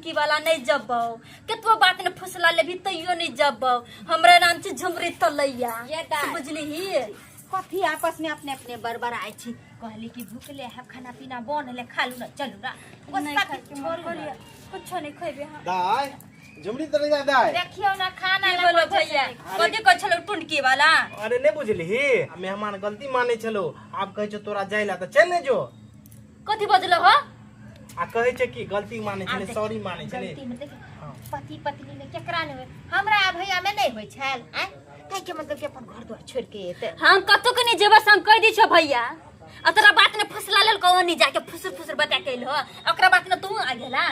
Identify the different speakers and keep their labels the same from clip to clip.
Speaker 1: टुनकी वाला नहीं जबौ केतबो बात ने फुसला लेबी तैयो नहीं जबौ। हमरा नाम छै झुमरी तलैया।
Speaker 2: ये दाइ।
Speaker 1: बुझलिही?
Speaker 2: कथी आपस में अपने अपने बड़बड़ आय छी? कहली कि भूखले है, खाना पीना बन ले, खा लू ना, चलू ना।
Speaker 1: नहीं
Speaker 2: गुस्सा
Speaker 1: खाइ
Speaker 2: के
Speaker 1: के मन
Speaker 2: छोड़ू ना।
Speaker 1: करिया, कुछो नहीं खैबे हम।
Speaker 3: दाय झुमरी तलैया दाय।
Speaker 2: देखियौ ना खाना
Speaker 1: की
Speaker 2: ला
Speaker 1: बोलो
Speaker 2: कोइ
Speaker 1: भैया,
Speaker 2: नहीं।
Speaker 1: कथी कहै छलौ टुनकी वाला?
Speaker 3: अरे नहीं बुझलिही, मेहमान गलती माने छलो, आब कहै छौ तोरा जाय ला तऽ चल ने जो।
Speaker 1: कथी बजलो हो?
Speaker 3: आ कहै छै कि गलती माने
Speaker 2: आब
Speaker 3: छलै,
Speaker 2: देखियौ,
Speaker 3: सॉरी माने छलै।
Speaker 2: गलती में देखियौ,
Speaker 3: हाँ।
Speaker 2: पति पत्नी में केकरा नहीं होय, हमरा आ भैया में नहीं होय छल। आय काहे के मतलब कि अपन घर द्वार छोड़ के एते।
Speaker 1: हम कतौ के नहीं जेबे से हम कह दी छो भैया। आ तोरा बात ने फुसला लेल कहो नहीं जाके फुसुर फुसुर बता के अइलो, ओकरा बात ने तू आ गेला।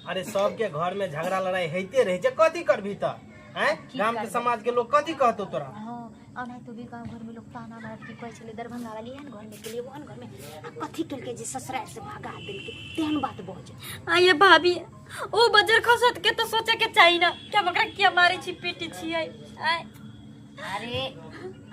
Speaker 3: अरे सबके घर में झगड़ा लड़ाई होइते रहे छै, कथी करबही तऽ? आँय,
Speaker 2: की
Speaker 3: गाम के
Speaker 2: करबै?
Speaker 3: समाज के लोग कथी कहतौ तोरा?
Speaker 2: हाँ, ओनाहितो भी गाँव घर में लोग ताना मारत की कहै छलै दरभंगा वाली एहन घर में गेलै ओहन घर में, आ कथी केलकै जे ससुराल से भगा देलकै, तेहन बात बज।
Speaker 1: आये भाभी, ओ बजर खसत के तो सोचे के चाही ना कि हम ओकरा किया मारे छी पीटी छियै। आय
Speaker 2: अरे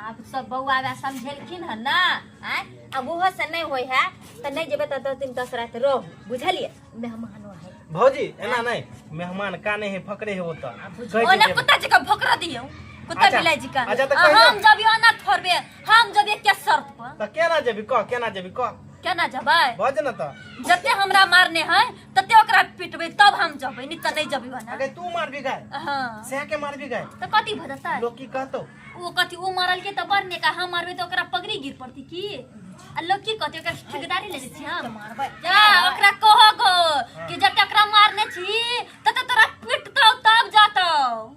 Speaker 2: आब सब बौआ बा समझेलखिन हन ना। आय आब ओहो से नहीं होय है तऽ नहीं जेबै तऽ 10 दिन 10 रात रहू, बुझलियै? मेहमानो है।
Speaker 3: भौजी एना नहीं, मेहमान काने है फकरे है ओतऽ। कहै
Speaker 1: ओने
Speaker 3: छै जेबै।
Speaker 1: कुत्ता जकाँ भोकरा दियौ, कुत्ता
Speaker 3: अच्छा,
Speaker 1: बिलाइ जकाँ।
Speaker 3: अच्छा, तऽ
Speaker 1: आ
Speaker 3: कहियौ।
Speaker 1: हम जबियो ना थोड़बे, हम जबियो के शर्त पर।
Speaker 3: तऽ केना जेबी कह, केना जेबी कह?
Speaker 1: केना जबै?
Speaker 3: भऽ जेना तऽ।
Speaker 1: जते हमरा मारने है तते ओकरा पिटबै तब हम जबै, नहीं तऽ नहीं जबै ना।
Speaker 3: अगे तू मारबी गाय?
Speaker 1: हाँ।
Speaker 3: सह के मारबी गाय?
Speaker 1: तऽ कथी भऽ जेतै?
Speaker 3: लोग की कहतौ?
Speaker 1: ओ कथी ओ मारल के तऽ बड़ नेका, हम मारबै तऽ ओकरा पगड़ी गिर पड़ती की? आ लोग की कहतै? ओकरा ठेकेदारी लेने छी हम।
Speaker 2: मारबै।
Speaker 1: जा ओकरा कहो गो कि जब ओकरा मारने छी तते तोरा पिटतौ तब जातौ।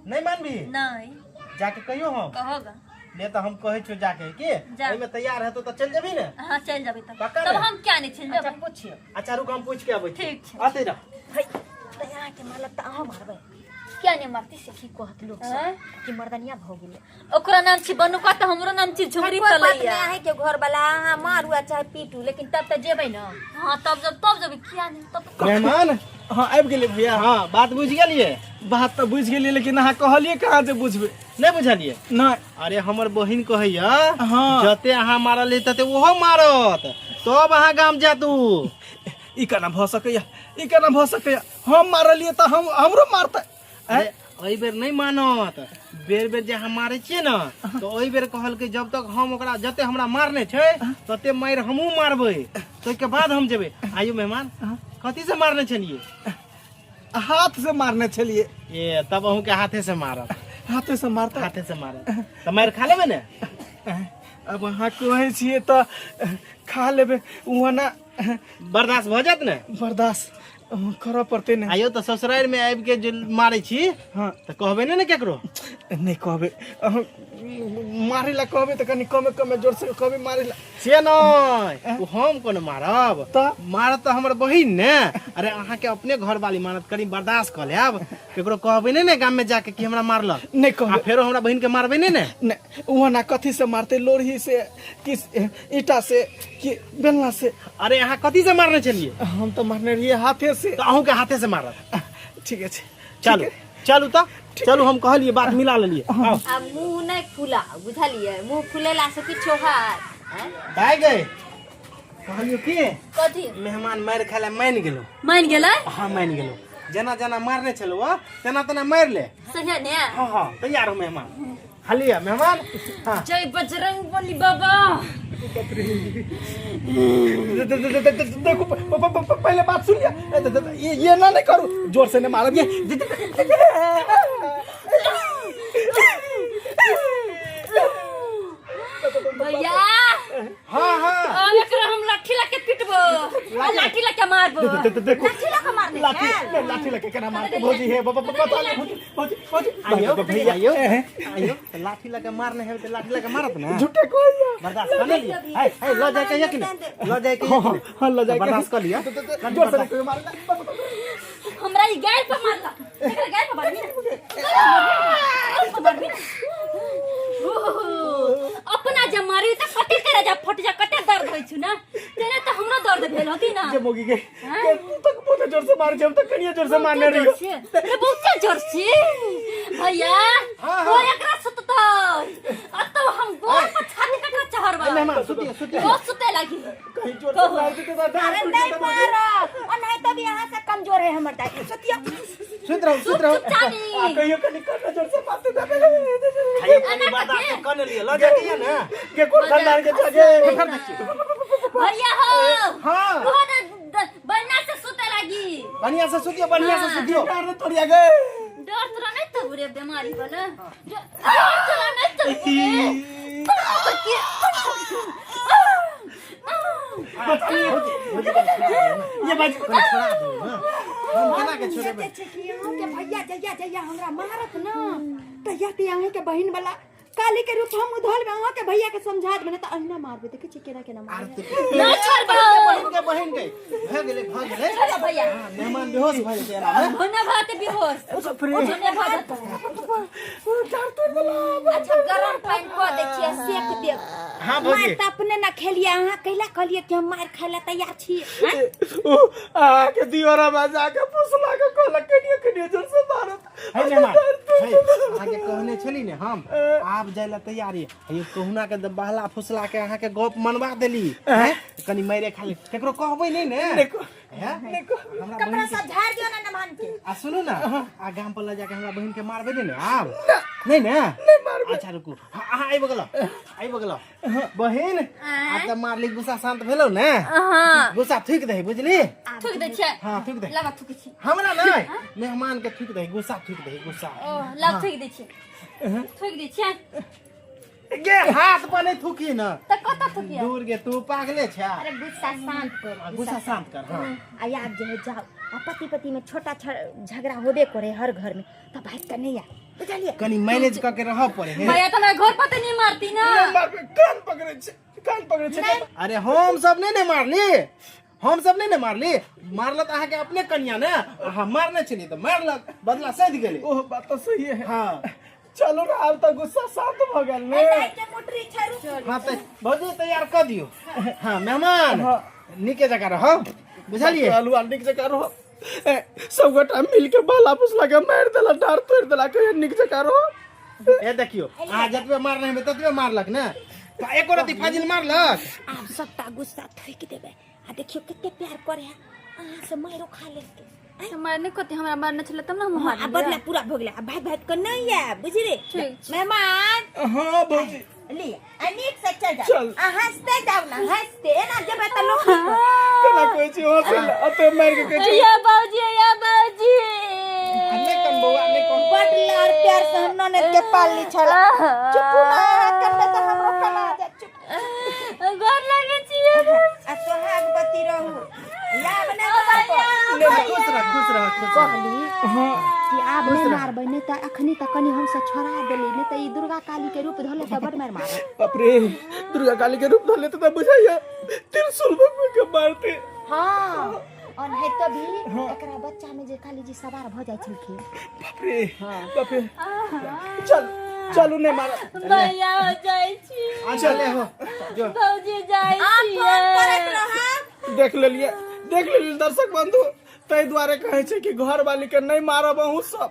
Speaker 3: नहीं मानबी?
Speaker 1: नहीं।
Speaker 3: जाके कहियो हम?
Speaker 1: कहो गा।
Speaker 3: ले तऽ हम कहै छियौ जाके की
Speaker 1: जा।
Speaker 3: एहिमे तैयार हेतौ तऽ चलि जेबही ने?
Speaker 1: हाँ चलि जेबै तब।
Speaker 3: पक्का
Speaker 1: तब
Speaker 3: ने?
Speaker 1: हम क्या नहीं चलि
Speaker 2: अच्छा
Speaker 1: जेबै।
Speaker 2: पूछियौ।
Speaker 3: अच्छा रुक हम पूछि के अबै छी।
Speaker 1: ठीक छै।
Speaker 3: अतै रह।
Speaker 2: है तऽ अहाँके मारलक तऽ अहाँ मारबै? किया नहीं मारती से की कहत लोग सब
Speaker 1: आँय?
Speaker 2: कि मर्दनिया भऽ गेलै।
Speaker 1: ओकरा नाम छी बनुका तऽ हमरो नाम छी झुमरी
Speaker 2: कोई बात
Speaker 1: तलैया।
Speaker 2: नहीं है के घर वाला अहाँ मारू आ चाहे पीटू, लेकिन तब तऽ जेबै ना।
Speaker 1: हाँ तब जब तब जेबै किया नहीं तब।
Speaker 3: मेहमान।
Speaker 4: हाँ आबि गेलियै भैया।
Speaker 3: हाँ बात बुझि गेलियै?
Speaker 4: बात तऽ बुझि गेलियै, लेकिन अहाँ कहलियै कहाँ जे बुझबै?
Speaker 3: नहीं बुझलियै?
Speaker 4: नहि।
Speaker 3: अरे हमर बहिन कहैया
Speaker 4: हाँ।
Speaker 3: जते अहाँ मारल तते ओहो मारत तब अहाँ गाम जातू।
Speaker 4: ई केना भऽ सकैया, ई केना भऽ सकैया? हम मारलियै तऽ हम हमरो मारतै?
Speaker 3: अरे एहि बेर नहीं मानत, बेर बेर जे अहाँ मारै छियै ने तऽ ओहि बेर कहलकै जब तक हम ओकरा जते हमरा मारने छै तते मारि हमहूँ मारबै, ताहिके बाद हम जेबै। आइयो मेहमान कथी से मारने छलियै?
Speaker 4: हाथ से मारने छलियै।
Speaker 3: ए तब अहूँके हाथे से मारत।
Speaker 4: हाथे से मारतै?
Speaker 3: हाथे से मारत तऽ मारि खा लेबै ने?
Speaker 4: अब अहाँ कहै छियै तऽ खा लेबै, ओना
Speaker 3: बर्दाश्त भऽ जायत ने?
Speaker 4: बर्दाश्त करऽ पड़तै ने।
Speaker 3: आइयो तऽ ससुरारि में आबि के जे मारै छी
Speaker 4: हाँ।
Speaker 3: तऽ कहबै ने ने केकरो?
Speaker 4: नहि कहबै। अहाँ मारै ला कहबै तऽ कनि कमे कमे जोर से कहबै मारै ला।
Speaker 3: से नहि, ओ हम कोना मारब?
Speaker 4: तऽ?
Speaker 3: मारत तऽ हमर बहिन ने। अरे अहाँके अपने घरवाली मारत, कनि बर्दाश्त कऽ लेब, केकरो कहबै नहि ने गाम में जाके कि हमरा मारलक।
Speaker 4: नहि कहबै।
Speaker 3: आ फेरो हमरा बहिन के मारबै नहि ने?
Speaker 4: नहि, ओना कथी से मारतै? लोरही से कि ईंटा से कि बेलना से?
Speaker 3: अरे अहाँ कथी से मारने छलियै?
Speaker 4: हम तऽ मारने रहियै हाथे से।
Speaker 3: तऽ अहूँके हाथे से मारत।
Speaker 4: ठीक अछि।
Speaker 3: चलू चलू तऽ चलू, हम कहलियै बात मिला लेलियै। आउ।
Speaker 2: आ मुंह नहीं फुला, बुझलियै? मुंह फुलेला से किछो हैत? आँय?
Speaker 3: दाइ गई कहलियौ की
Speaker 1: कथी?
Speaker 3: मेहमान मारि खाय लए मानि गेलौ।
Speaker 1: मानि गेलै?
Speaker 3: हाँ मानि गेलौ, जेना जेना मारने छलौ तेना तेना मारि ले।
Speaker 1: सही ने?
Speaker 3: हाँ हाँ तैयार हो मेहमान, खाली है मेहमान। हाँ।
Speaker 1: जय बजरंग बली बाबा।
Speaker 4: देखो पहले बात सुन लिया, ये ना नहीं करू, जोर से नहीं मारब ये।
Speaker 1: भैया।
Speaker 3: हाँ हाँ।
Speaker 1: अब एकरा हम लाठी लाके पिटबो, आ लाठी लाके मारबो।
Speaker 4: देखो
Speaker 2: लाठी लऽ कऽ मारने
Speaker 4: लाठी
Speaker 2: छल?
Speaker 4: लाठी लके केना मारते भौजी? हे बाबा बता ले भौजी, भौजी भौजी।
Speaker 3: आइयो
Speaker 4: भैया
Speaker 3: आइयो आइयो, तऽ लाठी लके मारने हेबै तऽ लाठी लके मारत ने।
Speaker 4: झूठे कोई
Speaker 3: बर्दाश्त कर लिया। है है ल जाय के कि ने, ल जाय के
Speaker 4: हाँ हाँ हाँ ल जाय के।
Speaker 3: बर्दाश्त कर लिया।
Speaker 4: जोर से कोई मारना।
Speaker 1: हमरा ई गाय पर मारला, एकरा गाय पर मारबी ना, गाय पर मारबी ना। ओहो, अपना जब मारी त कते करे जा फट जा, कते दर्द होइ छु ना, तेने त हमरो दर्द भेल होती ना।
Speaker 4: जे मोगी के तक बहुत जोर से मार, जब तक कनिए जोर से मारने रहियो।
Speaker 1: अरे बहुत जोर से भैया।
Speaker 3: हाँ,
Speaker 1: ओ
Speaker 3: हाँ।
Speaker 1: एकरा सुततै अतौ हम गोर पर छाती कटरा चहरबा।
Speaker 3: मेहमान सुतिए सुतिए।
Speaker 1: ओ सुते लागी
Speaker 4: कहीं जोर से मार देते तो डार
Speaker 2: अरे
Speaker 4: टूट
Speaker 2: नहीं
Speaker 4: जेतै भौजी।
Speaker 2: मारब और नहीं तब यहाँ से कमजोर है हमर दाई सतिया
Speaker 3: सुति रहू, सुति रहू।
Speaker 1: चुपचाप
Speaker 4: आ कहियो कनी कन्ना जोर से मारते दे
Speaker 3: खाइयो कनी बर्दाश्त कऽ ने लिअ, लऽ जाके ये ने।
Speaker 4: के कोन खानदान के छगे
Speaker 1: भैया हो
Speaker 3: हाँ।
Speaker 1: कहो ना बढ़िया से सुते लागी।
Speaker 3: बढ़िया से सुतियो, बढ़िया से सुतियो।
Speaker 4: डार तोड़िया गए।
Speaker 1: डर तोरा नहीं तब रे बीमारी वाला, डर तोरा नहीं तब रे।
Speaker 4: ये बाजी
Speaker 3: कनी छोड़ा दू ने। हम केना के छोड़ेबै?
Speaker 2: सोचै छै कि अहाँके भैया जहिया जहिया हमरा मारत न तहिया ते अहाँके बहिन वाला काली के रूप हम उधल में अहाँके भैया के समझा देबै, नहि तऽ अहिना मारबै। देखै छियै केना केना मारबै।
Speaker 1: नहीं छोड़बो।
Speaker 3: बहिन के, बहिन के भऽ गेलै, भऽ गेलै।
Speaker 1: छोड़ो भैया।
Speaker 3: हाँ, मेहमान बेहोश भऽ जेतै एना मे।
Speaker 1: होने भात बेहोश होने भात।
Speaker 4: डार तोड़ देला।
Speaker 2: अच्छा, गरम पानि कऽ दै छियै, सेक देब।
Speaker 3: हाँ भौजी।
Speaker 2: मारि तऽ अपने न खेलियै, अहाँ कैला कहलियै कि हम मारि खाय लए तैयार छी? आँय?
Speaker 4: ओ आ के दीवारा में जाके फुसला के कहलक कनियो कनियो जोर से मारत।
Speaker 3: है मेहमान, है, अहाँके कहने छली ने हम आब जाय लए तैयारी है। कहुना के बहला फुसला के अहाँके गप मनवा देली हैं? कनी मारे खाली केकरो कहबै नहि ने हैं? हमरा
Speaker 2: कपड़ा
Speaker 3: बहिन के
Speaker 2: सब झाड़ दियौ ने नमान के।
Speaker 3: आ सुनू ने, आ गाम पर लऽ जाके हमरा बहिन के मारबै नहि ने आब? नहि ने? नहि मारबै। अच्छा रुकू, हाँ, अहाँ आबि गेलो, आबि गेलो बहिन। आब तऽ मारली, गुस्सा शांत भेलौ ने?
Speaker 1: हाँ।
Speaker 3: गुस्सा थूकि दही, बुझली?
Speaker 1: थूक दै छियै।
Speaker 3: हाँ, थूकि दही।
Speaker 1: लाबा, थूकै छी।
Speaker 3: हमरा नहि, मेहमान के थूकि दही, गुस्सा थूकि दही, गुस्सा।
Speaker 1: ओ लाब, थूक दै छियै, थूक दै छियै।
Speaker 3: गे, हाथ पर नहि थूकी न।
Speaker 1: तऽ कतऽ थूकियै?
Speaker 3: दूर गे, तू पागले छै।
Speaker 2: अरे गुस्सा शांत कर।
Speaker 3: हाँ, गुस्सा शांत कर, हाँ।
Speaker 2: आ आब जे है जाओ, आ पति पति में छोटा झगड़ा होबे करे हर घर में, तऽ भागि कऽ नहि आयब, बुझलियै?
Speaker 3: कनी मैनेज कऽ के रहऽ पड़े हे।
Speaker 1: भैया तऽ हमरा घर पर तऽ नहीं मारती ना?
Speaker 4: मारबै, कान पकड़ै छै, कान पकड़ै छै।
Speaker 3: अरे हम सब नहि ने मारली, हम सब नहि ने मारली। मारलक अहाँके अपने कनिया ने। अहाँ मारने छलियै तऽ मारलक, बदला सधि गेलै।
Speaker 4: ओह, बात तऽ सही है।
Speaker 3: हाँ।
Speaker 4: चलू ने, आब तऽ गुस्सा शांत भऽ गेल ने।
Speaker 2: दाइ के मोटरी छै, रुक।
Speaker 3: हाँ तऽ भौजी तैयार कऽ दियौ। हाँ मेहमान,
Speaker 4: हाँ।
Speaker 3: नीके जकाँ रहब, बुझलियै?
Speaker 4: चलू, आ नीक जकाँ रहो। ए, सब गोटा मिल के बाला फुसला के मारि देला, डार तोड़ि देला, कहियो नीक जकाँ रहो।
Speaker 3: ए देखियौ, अहाँ जतबे मारने हेबै ततबे मारलक ने, तऽ एको रति फाजिल मारलक?
Speaker 2: आब सबटा गुस्सा थूकि देबै आ देखियौ कते प्यार करे है अहाँ से, मारो खा लेलकै।
Speaker 1: तऽ मार नहि कते, हमरा मारने छलै तब ने हम
Speaker 2: हाँ, आ
Speaker 1: मारलियै।
Speaker 2: बदला पूरा भऽ गेलै, आ भागि भागि कऽ नहि आयब, बुझली?
Speaker 1: ठीक छै।
Speaker 2: मेहमान।
Speaker 4: हाँ भौजी।
Speaker 2: ले आ नीक से चल जाओ।
Speaker 4: चल।
Speaker 2: आ हंसते जाओ ना, हंसते एना जेबै तऽ लोक की कहत?
Speaker 4: केना कहै छी, हँसै लए अते मारि के कहै छी।
Speaker 1: या बाबूजी, या बाबूजी।
Speaker 3: आ नहि कन बौआ, नहि कन।
Speaker 2: बड लाड़ प्यार से हम ननद के पालली छल। चुप ना, कन्ने तऽ हमरो कना जा, चुप।
Speaker 1: गोर लागै छियै।
Speaker 2: आ सोहागवती रहू, याब नहि मारब।
Speaker 3: खुश रह, खुश रह, खुश रह।
Speaker 2: कहली कि आब नहि मारबै, नहि तऽ अखनी तऽ कनि हमसब छोड़ा देली, नहि तऽ ई दुर्गा काली के रूप धऽ लेतऽ, बड मारि मारत।
Speaker 4: बाप रे, दुर्गा काली के रूप धऽ लेते तऽ बुझाइया त्रिशूल भगवान के मारते।
Speaker 2: हाँ, ओनाहितो भी एकरा बच्चा में जे काली जी सवार भऽ जाइ छलखिन।
Speaker 4: बाप रे बाप रे, चल चलू, नहीं मारब।
Speaker 1: भैया हो जाइ छी।
Speaker 3: अच्छा ले हो जो।
Speaker 1: भौजी जाइ
Speaker 2: फोन करैत
Speaker 1: छियै।
Speaker 2: रहब।
Speaker 4: देख लेलिए, देख लेलिए दर्शक बंधु, ताहि दुआरे कहै छै कि घर वाली के नहीं मारब अहूँ सब।